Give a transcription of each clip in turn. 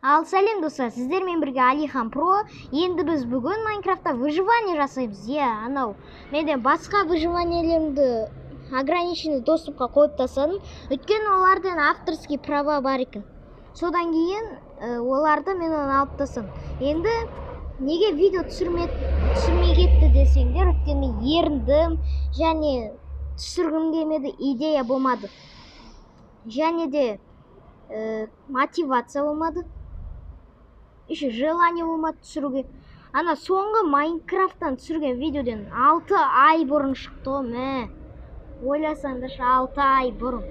Ал сәлем достар, сіздермен бірге Алихан Про. Енді біз бүгін Майнкрафтта выживание жасаймыз. Иә, анау менде басқа выживаниелерімді ограниченный доступқа қойып тастадым. Өйткені олардан авторский права бар екен. Содан кейін оларды мен оны алып тастадым. Енді неге видео түсірмей кетті десеңдер, өйткені мен еріндім және түсіргім келмеді, идея болмады. Және де мотивация болмады. Еще желание болмады түсіруге. Ана соңғы Майнкрафттан түсірген видеоден 6 ай бұрын шықты ғой, мә. Ойласаңдаршы, 6 ай бұрын.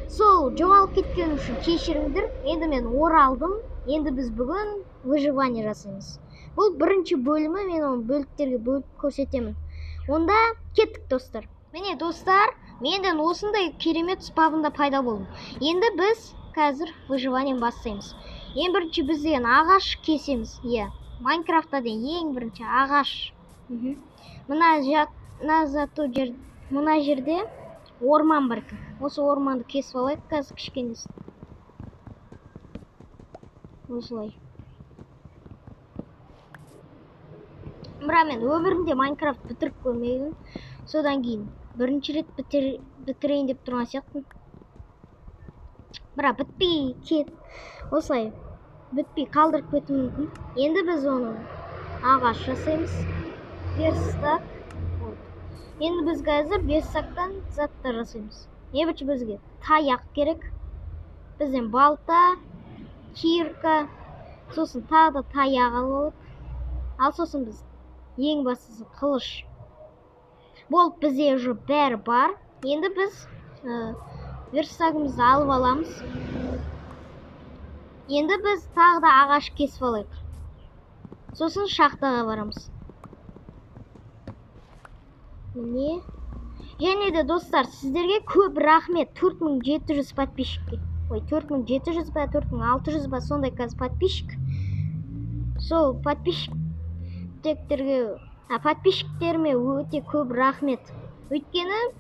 Сол жоғалып кеткен үшін кешіріңдер. Енді мен оралдым. Енді біз бүгін выживание жасаймыз. Бұл бірінші бөлімі, мен оны бөліктерге бөліп көрсетемін. Онда кеттік, достар. Міне, достар, менден осындай керемет спавнда пайда болдым. Енді біз қазір выживание бастаймыз. Ең бірінші біз деген ағаш кесеміз. Иә, Майнкрафтта деген ең бірінші ағаш. Мына жерде орман бар екен. Осы орманды кесіп алайық қазір кішкенесін. Осылай. Бірақ мен өмірімде Майнкрафт бітіріп көрмегенмін. Содан кейін бірінші рет бітірейін деп тұрған сияқтымын. Бірақ бітпей кет, осылай бітпей қалдырып кетуім мүмкін. Енді біз оны ағаш жасаймыз. Верстак. Вот. Енді біз қазір верстактан заттар жасаймыз. Ең бірінші бізге таяқ керек. Бізден балта, кирка, сосын тағы да таяқ алып алайық. Ал сосын біз ең бастысы қылыш. Болып, бізде уже бәрі бар. Енді біз верстагымызды алып аламыз. Енді біз тағы да ағаш кесіп алайық. Сосын шахтаға барамыз. Міне. Және де достар, сіздерге көп рахмет. 4700 подписчикке. Ой, 4700 ба, 4600 ба, сондай қазір подписчик. Сол подписчиктеріме өте көп рахмет. Өйткені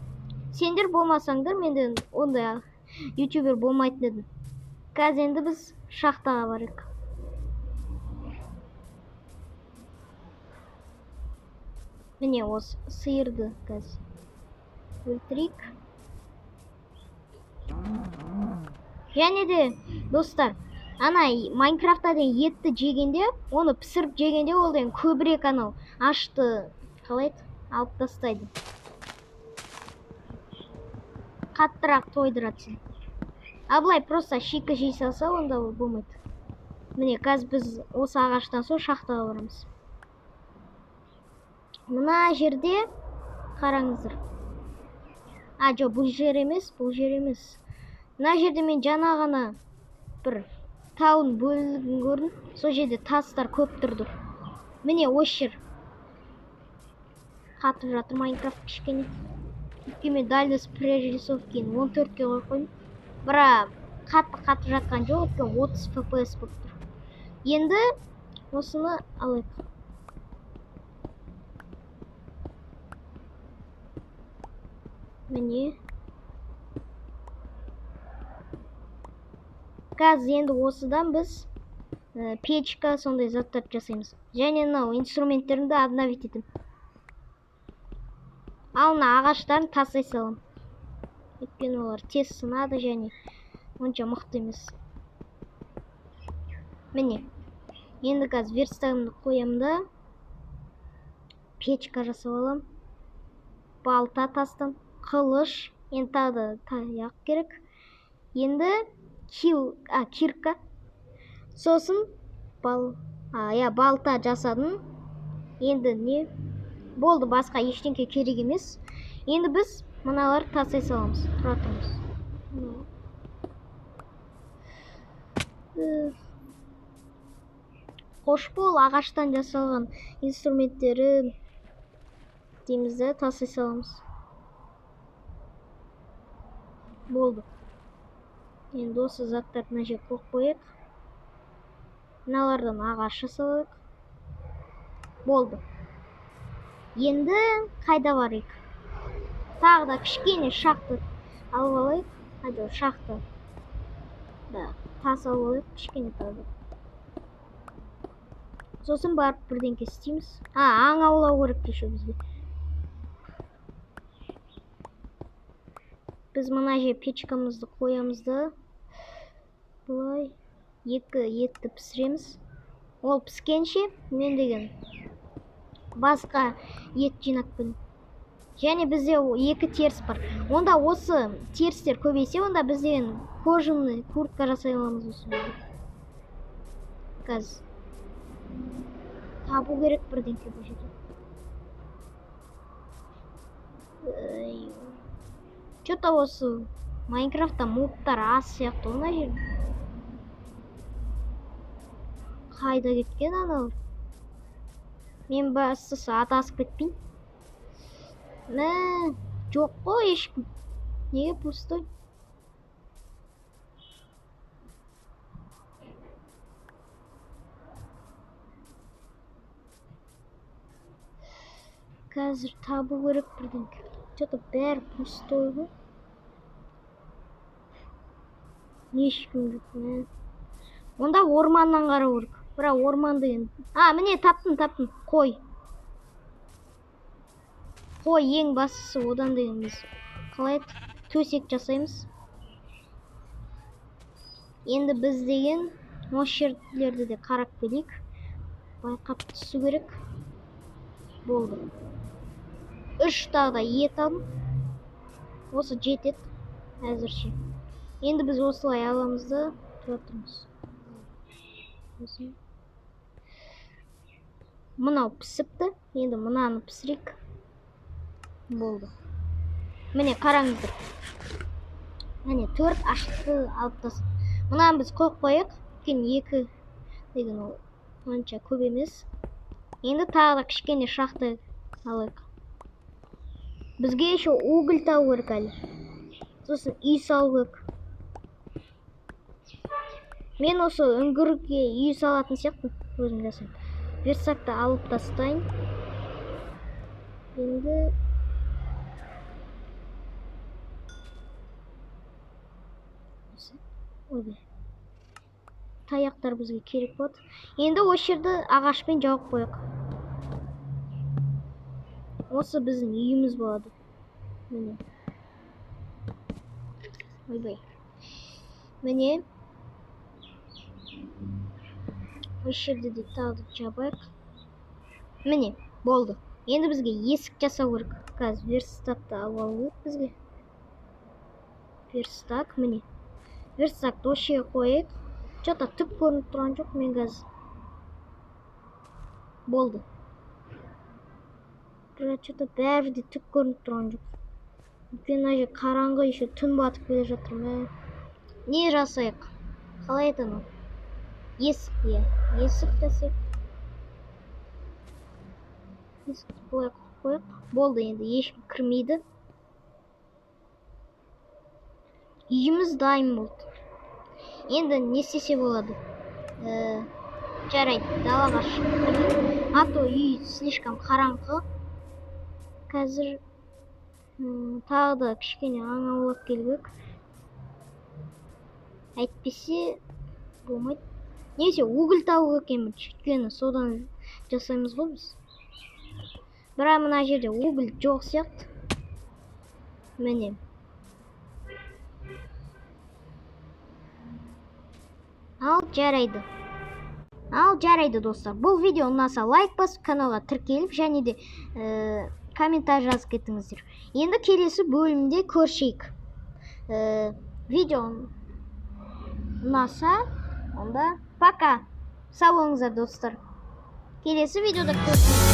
сендер болмасаңдар, менде ондай ютубер болмайтын едім. Қазір енді біз шахтаға барайық. Міне осы сиырды қазір өлтірейік. Және де достар, ана Майнкрафтта деген етті жегенде, оны пісіріп жегенде, ол деген көбірек анау ашты қалай еді, алып тастайды. Қаттырақ тойдырады сені. А былай просто шикі жей салса, онда ол болмайды. Міне, қазір біз осы ағаштан соң шахтаға барамыз. Мына жерде қараңыздар. А, жоқ, бұл жер емес, бұл жер емес. Мына жерде мен жаңа ғана бір таудың бөлігін көрдім. Сол жерде тастар көп тұрды. Міне осы жер. Қатып жатыр Майнкрафт кішкене. Өйткені мен дальность прорисовканы он төртке қойып қойдым. Бірақ қатты қатып жатқан жоқ, өйткені 30 FPS болып тұр. Енді осыны алайық. Міне. Қазір енді осыдан біз печка сондай заттарды жасаймыз. Және мынау инструменттерімді обновить етемін. Ал мына ағаштарын тастай саламын. Өйткені олар тез сынады және онша мықты емес. Міне. Енді қазір верстагымды қоямын да печка жасап аламын. Балта тастам, қылыш, енді тағы да таяқ керек. Енді кирка. Сосын балта жасадым. Енді не болды, басқа ештеңке керек емес. Енді біз мыналарды тастай саламыз. Тұра тұрыңыз. Қош бол, ағаштан жасалған инструменттері дейміз де тастай саламыз. Болды. Енді осы заттарды мына жерге қойып қояйық. Мыналардан ағаш жасап алайық. Болды. Енді қайда барайық? Тағы да кішкене шахта алып алайық. Қайда ол шахта? Да, тас алып алайық кішкене тағы да. Сосын барып бірдеңке істейміз. А, аң аулау керек еще бізге. Біз мына жерге печкамызды қоямыз да, былай екі етті пісіреміз. Ол піскенше мен деген басқа ет жинап келемін. Және бізде екі теріс бар. Онда осы терістер көбейсе, онда біз деген кожаный куртка жасай аламыз осы. Қазір табу керек бірдеңке бұл жерде. Чё-то осы Майнкрафтта мобтар аз сияқты мына жерде. Қайда кеткен аналар? Мен бастысы адасып кетпейін. Мә, жоқ қой ешкім. Неге пустой? Қазір табу керек бірдеңке. Чё-то бәрі пустой ғой. Ешкім жоқ, мә. Онда орманнан қарау керек. Бірақ орман деген... А, міне таптым, таптым. Қой. Қой ең бастысы, одан деген біз қалай еді? Төсек жасаймыз. Енді біз деген осы жерлерді де қарап келейік. Байқап түсу керек. Болды. 3 тағы да ет алдым. Осы жетеді әзірше. Енді біз осылай аламыз да тұра тұрмыз. Сосын мынау пісіпті. Енді мынаны пісірейік. Болды. Міне қараңыздар. Міне 4 ашықты алып тастадық. Мынаны біз қойып қояйық. Өйткені 2 деген ол онша көп емес. Енді тағы да кішкене шақты алайық. Бізге еще уголь табу керек әлі. Сосын үй салу керек. Мен осы үңгірге үй салатын сияқтымын, өзім жасаймын. Версакты алып тастайын. Енді ойбай. Таяқтар бізге керек болады. Енді осы жерді ағашпен жауып қояйық. Осы біздің үйіміз болады. Міне. Ойбай. Міне. Осы жерді де тағы да жабайық. Міне, болды. Енді бізге есік жасау керек. Қазір верстакты алып алу керек бізге. Верстак, міне. Верстакты осы жерге қояйық. Чё-то түк көрініп тұрған жоқ мен қазір. Болды. Бірақ чё-то бәрі де түк көрініп тұрған жоқ. Өйткені мына жер қараңғы, еще түн батып келе жатыр. Мә. Не жасайық? Қалай еді анау? Есік, иә. Есік жасайық. Есікті былай қойып қояйық. Болды, енді ешкім кірмейді. Үйіміз дайын болды. Енді не істесе болады? Жарайды, далаға шығып келейік. А то үй слишком қараңғы. Қазір, тағы да кішкене аң аулап келу керек. Әйтпесе болмайды. Немесе уголь табу керек екен, өйткені содан жасаймыз ғой біз. Бірақ мына жерде уголь жоқ сияқты. Міне. Ал жарайды. Ал жарайды, достар. Бұл видео ұнаса лайк басып, каналға тіркеліп және де комментарий жазып кетіңіздер. Енді келесі бөлімде көршейік. Видео ұнаса, онда пока. Сау болыңыздар, достар. Келесі видеода көршейік.